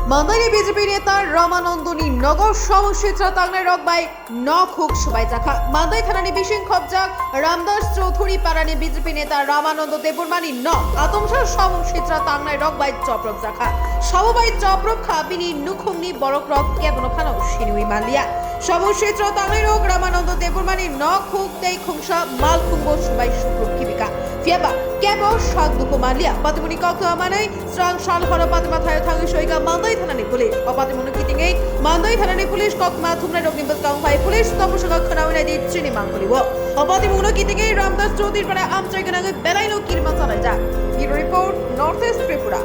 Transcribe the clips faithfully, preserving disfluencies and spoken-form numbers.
Mandaini B J P neta Ramanandoni nogo Sawungsitra tangnairok bai nok huk swbaijakha. Mandai thanani bising khopjak Ramdas Chowdhury parani B J P neta Ramanando Debbarmani nok atomsa Sawungsitra tangnairok bai chopropjakha. Sabo bai chopropkha bini nukhungni borokrok kebono phano siniwi manliya. Sawungsitra tangnairok Ramanando Debbarmani nok huk tei khungsa malkhungbo swbai sukruk kibika. Phiyaba kebo sak dukhu manliya. Patimuni koktwma manwi Srang sal horo patima thaio thangwi soika Mandai thanani police. O patimungno kitingwi Mandai thanani police koktwma thumnairokni bwskang phai police tongmosongo khwnawi naidi chini mangpili o. O patimungno kitingwi Ramdas Chowdhury para amchai gwnangwi belaino kirima chalaijak. Bureau report, North East Tripura.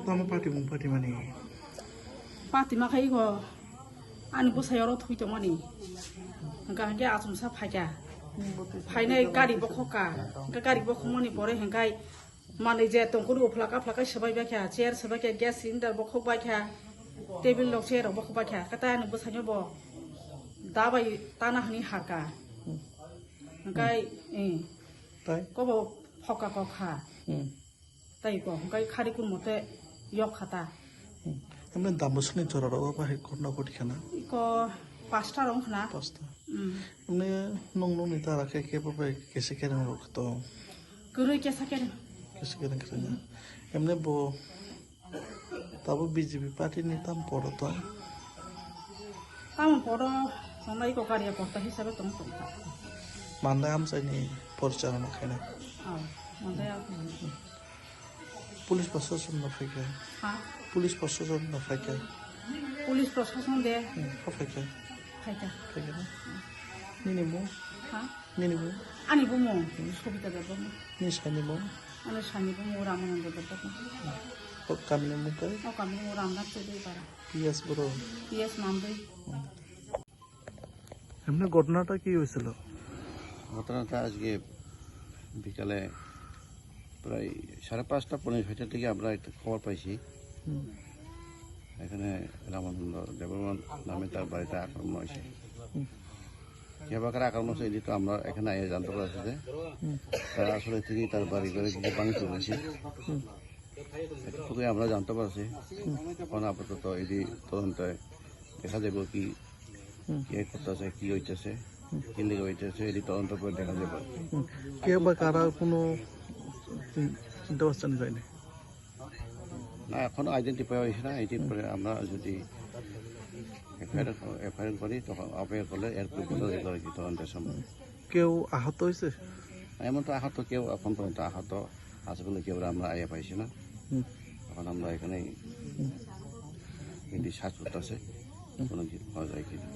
Tamo party bung party mani. Party ma khai go ani bwsai oro thui tongmani. Hwnkha hwnkhe achomsa phaikha. Phainai gari bokhokha. Hwnkhe gari bokhokmani pore hwnkhe manwi je tongkuru uphlaka phlaka swbai baikha, chair swbaikha, gas cylinder bokhok baikha, table rok chair rok bokhok baikha. Hwnkhe tai ani bwsaino bo da bai tana hwnwi harkha. Hwnkhe, eh, Tai? Kobo phokha kokha. Hmm. Tai ko, hwnkhe khari kun mote yok khata. Hmm. Emne dambusni chora rogo bahai korna koti khana? Iko pasta rong khana. Pasta. Hmm. Emne nong nong ni tara khe khe bo bai kese khe rong rok to. Kwrwi kesa khe rong. Kese khe rong khe rong. Emne bo Tabo B J P party ni tam podo to. Tamo podo, tongna iko kariya korta hisabe tong tongkha. Mandai amchai ni porichalona khaina. Oh, mandai amchai. Police proshashan no phaikha. Ha? Police proshashan no phaikha. Police proshashan de. Hmm, ha phaikha. Phaikha. Phaikha na? Nini mung? Ha? Nini mung? Ani bumung, Sobita Debbarma. Ni sani mung? Ani sani bumung Ramananda Debbarma. O kamini mung kai? O kamini mung Ramnath Chowdhury para. P S bro. P S Mandai. এমনি ঘটনাটা কি হয়েছিল? ঘটনাটা আজকে বিকালে প্রায় সাড়ে পাঁচটা, পৌনে ছয়টার দিকে আমরা একটা খবর পাইছি। হুম। এখানে রামানন্দ দেববর্মন নামে তার বাড়িতে আক্রমণ হয়েছে। হুম। কিভাবে করে আক্রমণ হয়েছে, এটি তো আমরা এখানে আইয়া জানতে পারছি যে হুম। তারা আসলে তিনি তার বাড়ি ঘরে কিছু ভাঙচুর হয়েছে। হুম। এতটুকুই আমরা জানতে পারছি। হুম। এখন আপাতত এটি তদন্তে দেখা যাবে কি হুম। কে করতেছে, কি হইতেছে, হুম। কি লেগে হইতেছে, এটি তদন্ত করে দেখা যাবে। হুম। কে বা কারা কোনো চিন-, চিনতে পারছেন যায়নি? না, এখনো আইডেন্টিফাই হয়েছে না। এটি হুম। পরে আমরা যদি এফআইআর, এফআইআর করি, তখন এফআইআর করলে এর পরে বোঝা যাবে আর কি তদন্তের সময়। হুম। কেউ আহত হয়েছে? এমন তো আহত কেউ এখন পর্যন্ত আহত আছে বলে কেউ আমরা আইয়া পাইছি না। হুম। এখন আমরা এখানেই হুম। কিন্তু শ্বাস করতেছে, হুম। কোনো কিছু পাওয়া যায় কিনা।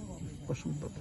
অসম্ভব।